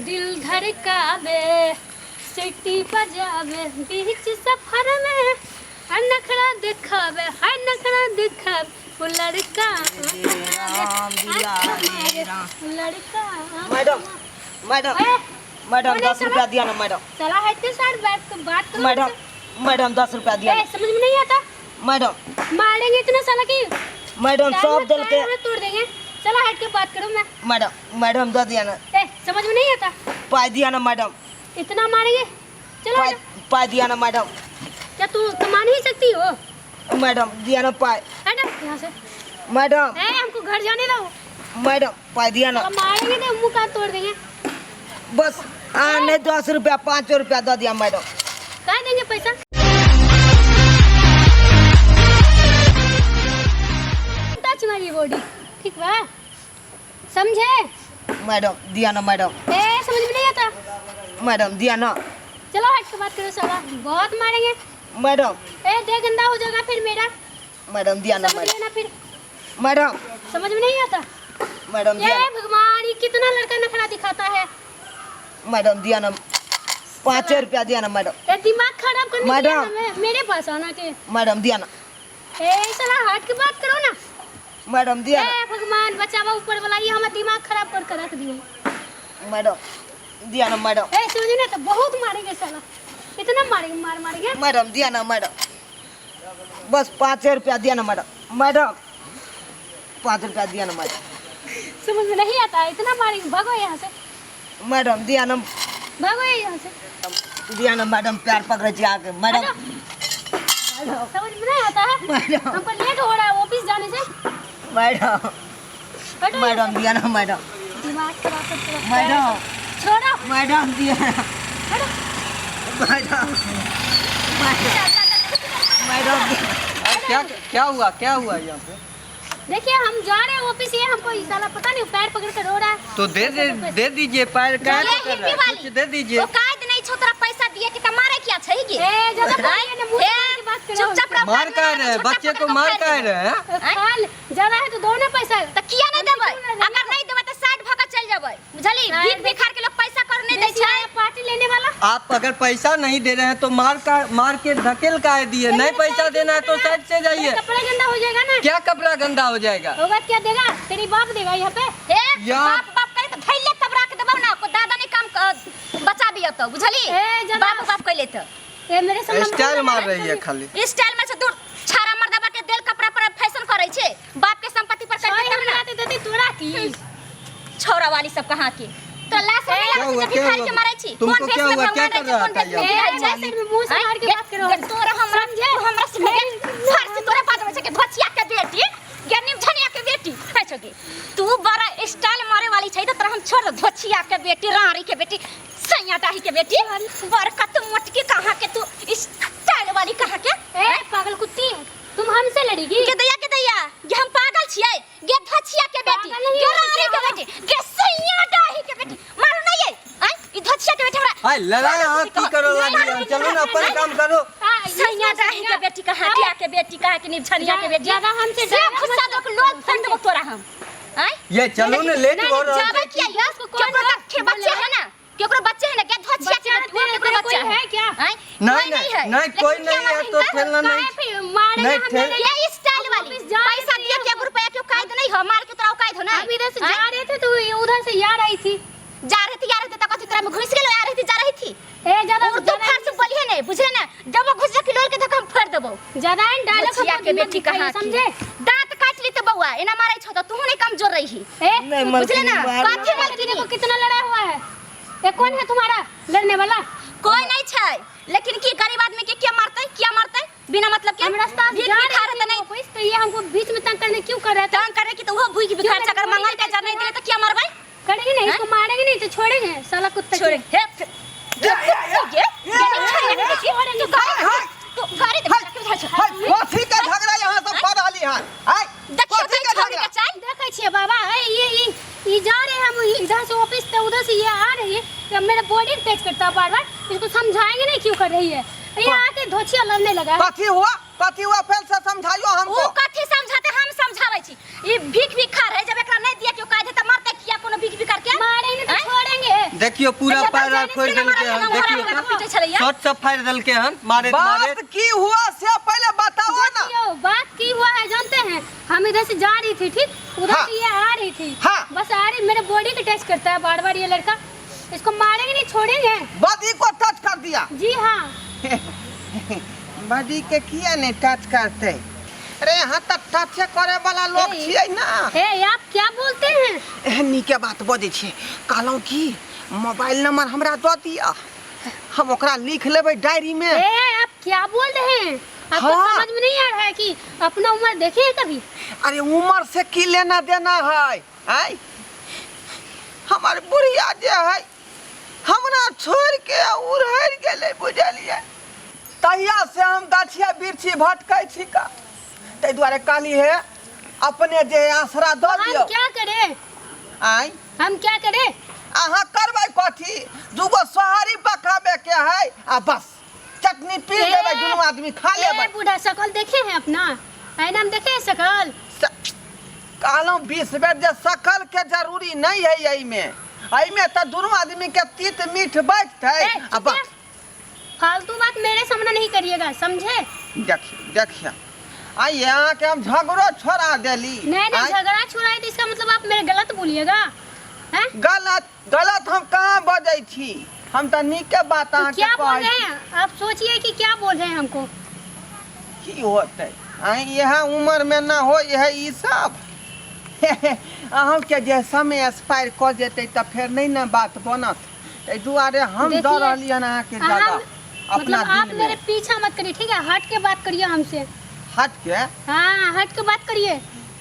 दिल धड़कावे, सीटी बजावे, बीच सफर में हर नखरा दिखावे, हर नखरा दिखावे, वो लड़का राम दुलारे राम। वो लड़का। Madam, madam. ए, मैडम, कौन है 10 रुपया दिया ना मैडम। साला हटते सार बैठ के बात करो। मैडम, मैडम, 10 रुपया दिया। ए, समझ में नहीं आता? मैडम। मारेंगे इतना साला की मैडम, टांग सब में दिल के टांग में तोड़ देंगे। चला हट के बात करो मैं। मैडम, मैडम, दे दिया ना। ए, समझ में नहीं आता? पाई दिया ना मैडम। इतना मारेंगे, चलो। पाई। हटो। पाई दिया ना मैडम। क्या तू कमा नहीं सकती हो? मैडम, दिया ना पाई। हटो यहाँ से। मैडम। ए, हमको घर जाने दो। मैडम, पाई दिया ना। अब मारेंगे तो मुंह का तोड़ देंगे। बस आ नहीं 10 रुपया, 5 रुपया दे दिया मैडम। कहाँ देंगे पैसा? टच मारी बॉडी, ठीक बा, समझे? मैडम, दिया ना मैडम। ए, समझ में नहीं आता? मैडम, दिया ना। चलो हट के बात करो साला, बहुत मारेंगे। मैडम। ए, दे, गंदा हो जाएगा फिर मेरा। मैडम, दिया ना। समझ मैडम। लेना फिर। मैडम। समझ में नहीं आता? मैडम, ये दिया ना। भगवान, ये कितना लड़का नखरा दिखाता है। मैडम, दिया ना, 5 रुपया दिया ना मैडम। ए, दिमाग खराब करने के लिए मैडम। मेरे पास आना के। मैडम, दिया ना। ए साला, हट के बात करो ना। मैडम, दिया ना। ए भगवान, बचावा ऊपर वाला, ये हमारा दिमाग खराब कर कर रख दियो। मैडम, दिया ना मैडम। ए, समझे ना तो बहुत मारेंगे साला, इतना मारेंगे, मार मारेंगे। मैडम, दिया ना मैडम, बस 5 रुपया दिया ना मैडम। मैडम, 5 रुपया दिया ना मैडम। समझ में नहीं आता है, इतना मारेंगे, भागो यहाँ से। मैडम, दिया ना। भागो यहाँ से। दिया ना मैडम, प्यार पकड़े छी आके मैडम। हटो। समझ में नहीं आता है? मैडम। हमको लेट हो रहा है ऑफिस जाने से। मैडम। हटो यहाँ मैडम, से। दिया ना मैडम। दिमाग खराब कर रखा है। मैडम। छोड़ो। मैडम, दिया ना। हटो। Madam, madam, madam. अरे, क्या क्या हुआ, क्या हुआ यहाँ पे? देखिए, हम जा रहे हैं ऑफिस, ये हमको ये साला पता नहीं पैर पकड़ कर रो रहा है। तो दे दे दे दीजिए, पैर क्या ये पकड़ रहा हिंदी है? वाली। कुछ दे दीजिए। ओ कायद नहीं छो तोरा पैसा दिए के त मारे किया छै गे? ए, ज्यादा बोलिए ना, मुंह से ए, मार के बात करो। चुपचाप रहो। मार का रहे छोटा बच्चे को पकड़ मार के का फाड़ रहे हैं? खाल ज्यादा है तो दो ना पैसा। त किया नहीं देबै? हम क्यों ना अगर नहीं देबै त साइड भऽ के चलि जेबै, बुझली? साइड भीख भिखार के लोग पैसा कर नहीं दै देसी छै। वाला पार्टी लेने वाला। आप अगर पैसा नहीं दे रहे हैं तो मार का मार के धकेल का दिए। नहीं पैसा देना है तो साइड से जाइए। मेरा कपड़ा गंदा हो जाएगा ना। क्या कपड़ा गंदा हो जाएगा? होगा, क्या देगा? तेरी बाप देगा यहाँ पे? हे, या- बाप बाप करे त धैले तब राख देबौ ना, को दादा नहीं काम बचा दियो त, बुझली? ए, जरा- बाप बाप कैले त ए, मेरे सामने स्टाइल मार रही है खाली। स्टाइल में से दूर, छाड़ा मर्दबा के देल कपड़ा पर फैशन करै छै, बाप के संपत्ति पर करते तब ना। देते देते तोरा की छौरा वाली सब कहाँ के तो लाश में क्या लागै हुआ, छै क्या भिखारी हुआ? के मारै छी। तुमको कोन भेष क्या में हुआ? भगवान क्या रहै कर छै, रहा कोन था भेष में यहाँ? बिहाइ ए, छै? ऐसे में मुंह से मार के बात करो। गे, तोरा हमरा समझे? तू हमरा से फर से तोरा पास छै के धोचिया के बेटी, गे निमझनिया के बेटी है छो गे। तू बड़ा स्टाइल मारे वाली छै त तोरा हम छोड़ दो। धोचिया के बेटी, रानी के बेटी, सैया डाही के बेटी, बरकत मोटकी कहाँ के, तू स्टाइल वाली कहाँ के? ए पागल कुत्ती, तुम हमसे लड़ेगी? के दैया, के दैया गे, हम पागल छियै गे? धोचिया के बेटी, पागल नहीं गे हो, रानी के बेटी, गे सैया डाही के बेटी, मारू नहीं ये आय ई धोचिया के बेटी हमरा। हाय, लड़ाई अहाँ की करो लागी? चलू ना, अपन काम करो। सैया डाही के बेटी कहाँ के के बेटी, कहाँ के निझनिया के बेटी? ज्यादा हमसे से डरा गुस्सा मत। दो के लोल फोड़ देबो तोरा हम आय। ये चलू ना, लेट हो रहा जाबे है। किया ये? उसको कौन केकरो है? तक बच्चे है ना, केकरो बच्चे है ना? के धोचिया के बच्चा बेटी, वो तेरे केकरो तेरे बच्चा कोई है क्या? आय? नहीं, कोई नहीं, है। नहीं, लेकिन कोई क्या नहीं है मारेंगे? तो खेलना नहीं। काहे फिर मारेंगे नहीं, हम? ठेल- ये स्टाइल वाली ऑफिस जा रहे पैसा थे। दिए के रुपया क्यों कायद नहीं हो, मार के तोरा कायद हो ना? हम इधर से आय? जा रहे थे तो ये उधर से यार आई थी। जा रहे थे, जा रहे थे तो कथी तोरा में घुस गेलो? आ रही थी, जा रही थी। ए, ज्यादा उर्दू फारसी बोलिए नहीं, बुझले ना? जब घुस जा के लोल के धक्का हम फोड़ देबो। ज्यादा है डायलॉग बचिया हमको के मत बेटी दिखाइए, कहाँ की? समझे? दांत काट ली तो बउआ एना मारै छौ त तू नहीं कमजोर रही। ए, नहीं, बुझले ना? मलकिनी, मार- कथी मलकिनी? देखो कितना लड़ा हुआ है। ये कौन है तुम्हारा लड़ने वाला? कोई नहीं छै, लेकिन की गरीब आदमी के क्या मारतै, क्या मारतै बिना मतलब के? हम रास्ता से भीख जा रहे भिखार थे त नहीं ऑफिस, तो ये हमको बीच में तंग करने क्यों कर रहा था? तंग करे की तो वो भूख भिखार क्यों अगर मंगल के जा नहीं दिले त क्या मारबै? करेंगे नहीं इसको, हैं? मारेंगे नहीं तो छोड़ेंगे साला कुत्ता छोड़े के। हे तू गे गे तू गाड़ी तू गाड़ी दे के बुझा छ। हाय, कथी के झगड़ा यहाँ सब कर रहली हन? हाय, देखियो कथी त के छोड़ी झगड़ा? के चाल। देखै छियै बाबा, ए, ये ये जा रहे हैं हम इधर से ऑफिस से, उधर से ये आ रही है तो मेरा बॉडी टच करता है बार बार। इसको समझाएंगे नहीं क्यों कर रही है ये? आके धोचिया लड़ने लगा है। कथी हुआ, कथी हुआ, फेर से समझाइयो ओ हमको। कथी समझाते, हम समझाबै छी। ई भीख भिखार है, जब एकरा नहीं दिया क्यों काहे त मारते किया कोनो भीख भिखार के? मारेंगे तो हैं? छोड़ेंगे। मारेंगे। देखियो पूरा अच्छा, पैर आर जाने फोड़ि से देलकै मारा हन मारा देखियो मारा तऽ पीटै छलैया। शर्ट सब फाड़ि देलकै हन मारैत बात मारैत की हुआ से पहले बताओ ना। देखियो बात की हुआ है जानते हैं, हम इधर से जा रही थी, ठीक, उधर हाँ। से ये आ रही थी। हाँ। बस आ रही, मेरे बॉडी को टच करता है बार बार ये लड़का, इसको मारेंगे नहीं छोड़ेंगे। बॉडी को टच कर दिया? जी हाँ। बॉडी के किया नहीं टच करते? अरे यहाँ तक टच करे वाला लोग ए। छियै ना। ए आप क्या बोलते हैं? एहन नीके बात बजै छियै। कहलहुँ की मोबाइल नंबर हमरा दऽ दिअ, हम ओकरा लिख लेबै डायरी में। ए आप क्या बोल रहे हैं? आपको हाँ। समझ में नहीं आ रहा है कि अपना उम्र देखे है कभी? अरे उम्र से की लेना देना है? आय हमर बुढ़िया जे है हमरा छोड़ के उड़हरि गेलै, बुझलियै? तहिया से हम गाछिया बिरछी भटकै छी का, ताहि दुआरे कहली हे अपने जे आसरा दऽ हम दियौ। क्या करें? आय हम क्या करें? अहाँ करबै कथी? दूगो सोहारी पकाबे के है आ बस चटनी पी ए, लेबै, दुनू आदमी खा ए लेबै। बूढ़ा शकल देखे हैं अपना? ऐना में देखे हैं शकल? कहलहुँ 20 बेर जे शकल के जरूरी नहीं है एहिमे, एहिमे तऽ दुनू आदमी के तीत मीठ बैठतै ए, आ चुप बस। जा। फालतू बात मेरे सामने नहीं करिएगा, समझे? देखिए देखिए, आइए अहाँके हम झगड़ो छोड़ा देली। नहीं नहीं, आँय? झगड़ा छुड़ाए तो इसका मतलब आप मेरे गलत बोलिएगा हैं? गलत गलत हम कहाँ बजै छी? हम तऽ नीके बात तो अहाँके क्या बोल कहै रहे हैं आप? सोचिए कि क्या बोल रहे हैं हमको। छी। की होतै? आँय इएह उमरमे न होइ है ई सब। अहूँके जे समय एक्सपायर कऽ जेतै तऽ फेर नहि ने बात बनत, ताहि दुआरे हम दऽ देखिए, रहलियै हन अहाँके हम जगह अपना मतलब आप दिलमे। मेरे पीछा मत करिए, ठीक है? हट के बात करिए हमसे। हट के? हाँ हट के बात करिए।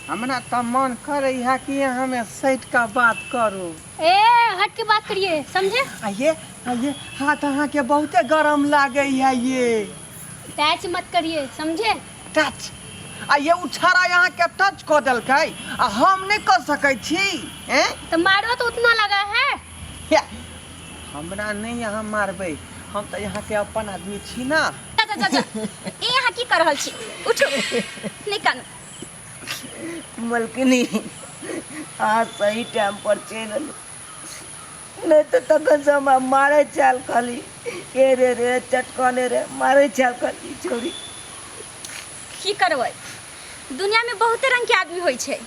हमरा तऽ मन करै है कि हमे सटि कऽ बात करू। ए हट के बात करिए, समझे? आइए आइए, हाथ अहाँके बहुते गरम लागै है ये। टच मत करिए, समझे? टच? आ ये उ छाड़ा अहाँके टच कऽ देलकै आ हम नहि कऽ सकै छी? एँ तो मारो तो उतना लगा है। हे, हमरा नहि अहाँ मारबै, हम तऽ अहाँके अपन आदमी छी ना। जा जा जा जा, ई अहाँ की कर रहल छी? उठू, नहि कानू। मलकिनी, अहाँ सही टाइम पर चलि एलहुँ, नहि तऽ तखनसँ हमरा मारै छल खाली, ए रे रे चटकने रे मारै छल खाली छौड़ी। की करबै, दुनियामे बहुते रङ्गके आदमी होइ छै।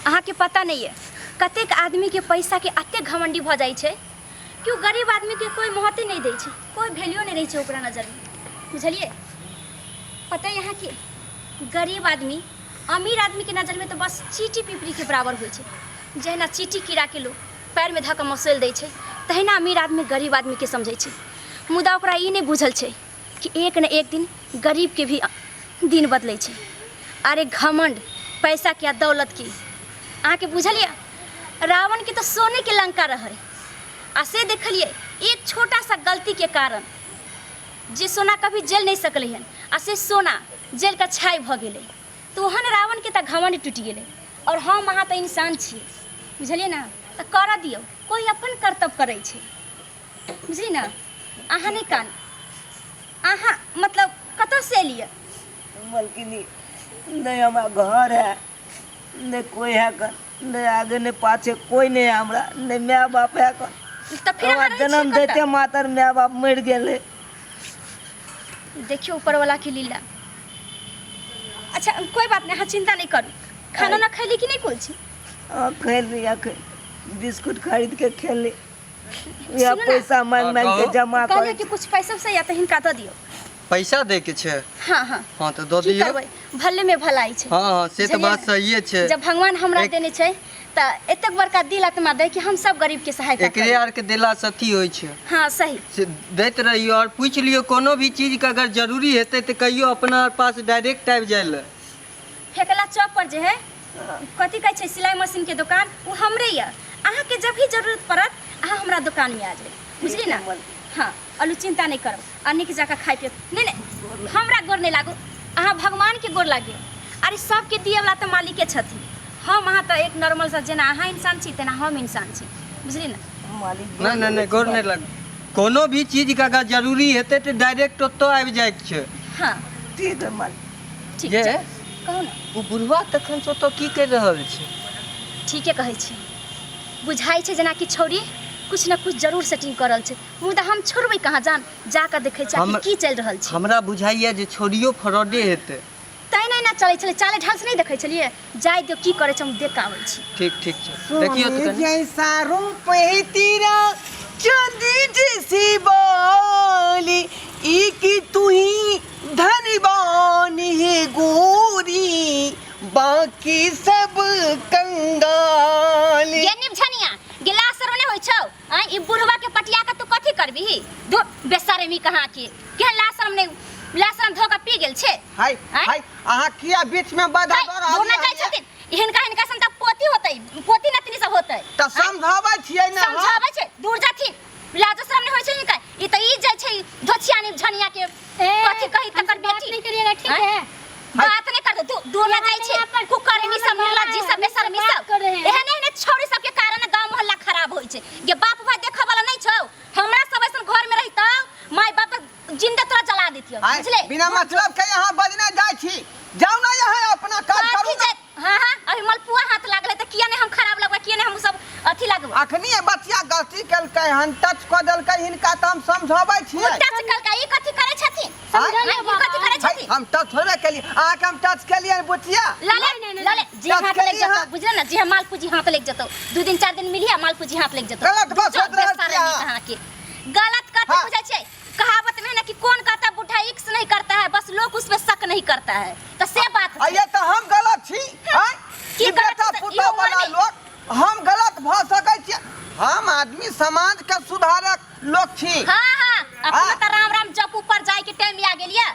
अहाँके पता नहि यऽ कतेक आदमीके पैसाके एतेक घमण्डी भऽ जाइ छै कि ओ गरीब आदमीके कोइ महत्ते नहि दै छै, कोइ वैल्यू नहि रहै छै ओकरा नजरमे, बुझलियै? पता यऽ अहाँके, गरीब आदमी अमीर आदमीके नजरमे तऽ बस चींटी पिपरीके बराबर होइ छै। जहिना चींटी कीड़ाके लोक पैरमे धऽ कऽ मसोलि दै छै, तहिना अमीर आदमी गरीब आदमीके समझै छै। मुदा ओकरा ई नहि बुझल छै कि एक ने एक दिन गरीबके भी दिन बदलै छै। अरे घमण्ड पैसाके आ दौलतके अहाँके बुझल यऽ? रावणके तऽ सोनेके लंका रहै, आ से देखलियै एक छोटा सा गलतीके कारण जे सोना कभी जलि नहि सकलै हन, आ से सोना जलि कऽ छाइ भऽ गेलै। तऽ ओहन रावणके तऽ घमण्ड टूटि गेलै, आओर हम अहाँ तऽ इंसान छियै, बुझलियै ने? तऽ करऽ दियौ, कोइ अपन कर्तव्य करै छै, बुझलियै ने? अहाँ नहि कानू। अहाँ मतलब कतऽसँ एलियै? मलकिनी, नहि हमरा घर है, नहि कोइ है कन, नहि आगे नहि पाछे कोइ नहि है हमरा, नहि माय बाप है कन। तऽ फेर हमरा अहाँ रहै छियै जन्म कतऽ? दैते मातर माय बाप मरि गेलै। देखियौ ऊपरवलाके लीला। अच्छा कोइ बात नहि, अहाँ चिन्ता नहि करू। खाना ना खैली कि नहि कुछ? हाँ खैली, अखन बिस्कुट खरीद के खेली। या सुनू ने। पैसा मांग हाँ, मांग के कहू। जमा कहलियै कर कि कुछ पैसा उसा या तऽ हिनका दऽ दियौ। पैसा दै के छै? हाँ हाँ। हाँ तऽ दऽ की दियौ। करबै, भले में भलाई छै। हाँ हाँ, से तऽ बुझलियै बात ने? सहिए छै। जब भगवान हमरा देने छै तऽ एतेक बड़का दिल आत्मा दै कि हम सब गरीब के सहायता एकरे करी। आरके देलासँ अथी होइ छै। हाँ सही। से दैत रहियौ आओर पूछि लियौ कोनो भी चीजके अगर जरूरी हेतै तऽ कहियौ अपना आर पास डायरेक्ट आबि जाइ लए। फेकला चौक पर जे है कथी कहै छै सिलाई मशीन के दुकान, ओ हमरे यऽ। अहाँके जब भी जरूरत पड़त अहाँ हमरा दुकान में आ जाइब, बुझली ने? हाँ अलू चिंता नहीं करो, आ नीक जकाँ खाइ पियब। नहीं नहीं, हमरा गोर नहीं लागू, अहाँ भगवान के गोर लागियौ। अरे सबके दिएवला तऽ मालिके छथिन, हम अहाँ तऽ एक नॉर्मल सा, जेना अहाँ इंसान छी तेना हम इंसान छी, बुझली ने? मालिक नहि नहि नहि, गोर नहि लाग। कोनो भी चीजके अगर जरूरी हेतै तऽ डायरेक्ट ओतऽ आबि जाइके छै। हाँ ठीक है मालिक। ठीक ये छै, कहू ने। ओ बुढ़वा तखन से ओतऽ की करि रहल छै? ठीके कहै छी, बुझाइ छै जेनाकि छौड़ी कुछ न कुछ जरूर सेटिंग करल छै मुदा हम छोड़बै कहाँ जान जाकऽ देखै छी आखिर की चलि रहल छै। हमरा बुझाइया जे छोड़ियो फ्रॉडे हेतै। तैं नहि ना चलै छलै चाले ढाल से नहि देखै छलियै जाय दियौ की करै छै हम देख कऽ आबै छी। ठीक ठीक छै देखियौ तऽ सोने कनि। जैसा रूप है तेरा चांदी जैसी बाली ई की तू ही धनवान है गोरी बाकी सब कंगाली। गे निमझनिया गिलास शर्म नहि होइ छौ आँय ई बुढ़वा के पटिया के तू कथी करबिही धो बेशर्मी कहाँ के केहन ला शर्म नहि ला शर्म धो के पी गेल छै। हाय आँय? हाय अहाँ किया बीच में बाधा हाय, दऽ रहल धोना जाइ छियै? छथिन हिनका हिनका सन तऽ पोती होतै पोती नतनी सब होतै। तऽ समझाबै छियै ने हम। समझाबै छै दूर जाथिन लाजो शर्म नहि होइ छै हिनका ई तऽ ई जाइ छै धोछिया नि झनिया के ए, कथी कही हमसे तकर बात बेटी नहीं करिएगा ठीक आँय? है। बात नहीं कर दू दूर ना यहाँ जाइ छै यहाँ पर- कुकर्मी यहाँ सब पर निर्लज्जी सब हमसे बेशर्मी बात सब कर रहे हैं। एहन एहन छौड़ी सब के कारण गांव मोहल्ला खराब होइ छै गे बाप भाई देखऽ वाला नहीं छौ हमरा सब ऐसन घर में रहितौ माय बाप जिंदा तोरा जला देतियौ आँय, बुझले। बिना मतलब के यहाँ बजने जाइ छी जाउ ना यहाँ अपना काज करू अथी ना। जे हां हां अभी मलपुआ हाथ लागले त किया नहीं हम खराब लगबै किया नहीं हम सब अथी लगबै। अखनी ये बचिया गलती केलकै हन टच कऽ देलकै हिनका तऽ हम समझाबै छियै। टच केलकै ई कथी करै छथिन? समझा आँय, लियौ ई कथी बाबा। करै है, छथिन? हम टच थोड़े केलियै अहाँके हम टच केलियै बुचिया। लले नहीं, नहीं, लले जी टच हाथ लग केलियै जतौ हँ। बुझल ना जी हम मालपूजी हाथ लग जतौ 2 दिन 4 दिन मिलिया मालपूजी हाथ लग जतौ। गलत बात जो सोच रहल बेसारे छियै अहाँ। नीक अहाँके गलत कथी हाँ। बुझै छियै? कहावत में है ना कि कौन कहता है बूढ़ा इक्स नहीं करता है बस लोग उस पे शक नहीं करता है तो से बात छै। आइए तऽ हम गलत छी आँय? की ई गलत बेटा छै? ई पुतोह उमर वाला में- लोक हम गलत भऽ सकै छियै हम आदमी समाज के सुधारक लोक छी। हाँ हाँ अपना हाँ। तऽ राम राम जप ऊपर जाय के टाइम आ गेल या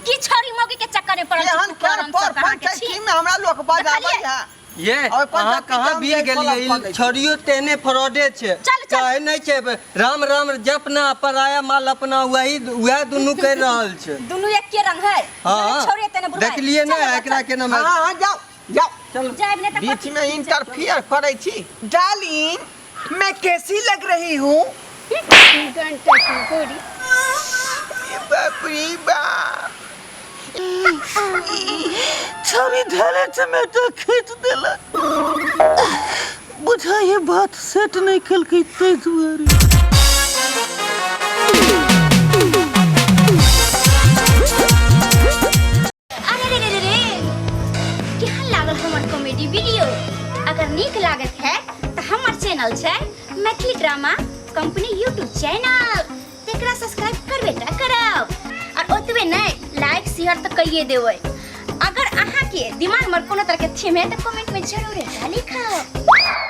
की छौरी मौगी के चक्कर में पड़ल छी एहन कुकरम केहन सब पर अहाँके पंचायती छी। में हमरा लोक बजाबै देखलियै? है। ये और अहाँ पंचायती कहाँ जाम बिर के गेलियै? फलक पड़ै छै। छड़ियो तेहने फ्रॉडे छै। चल, चल। कहै नहि छै राम राम जपना पराया माल अपना वही वएह दुनू करि रहल छै। दुनू एके रंग है। हाँ छौरी तेने बुढ़ाई। देखलियै चल, ने चल, एकरा चल। केना हाँ हाँ जाओ जाओ चल जायब नहि तऽ बीच कथी? में इंटरफियर करै छी। डार्लिंग मैं कैसी लग रही हूँ? Don't touch me, गोरी। बाप रे बाप छवि धरे टमाटर खींच देलक बुझाइए बात सेट नहीं केलकै ताहि दुआरे। अरे रे रे रे रे केहन लागल हमर कॉमेडी वीडियो? अगर नीक लागत है तो हमर चैनल छै Maithili drama company YouTube channel तेकरा सब्सक्राइब करबे टा करब और ओतबे नहीं लाइक शेयर तो कइए देबै। अगर अहाँ के दिमाग में कोनो तरह के थीम है तो कमेंट में जरूर लिखब।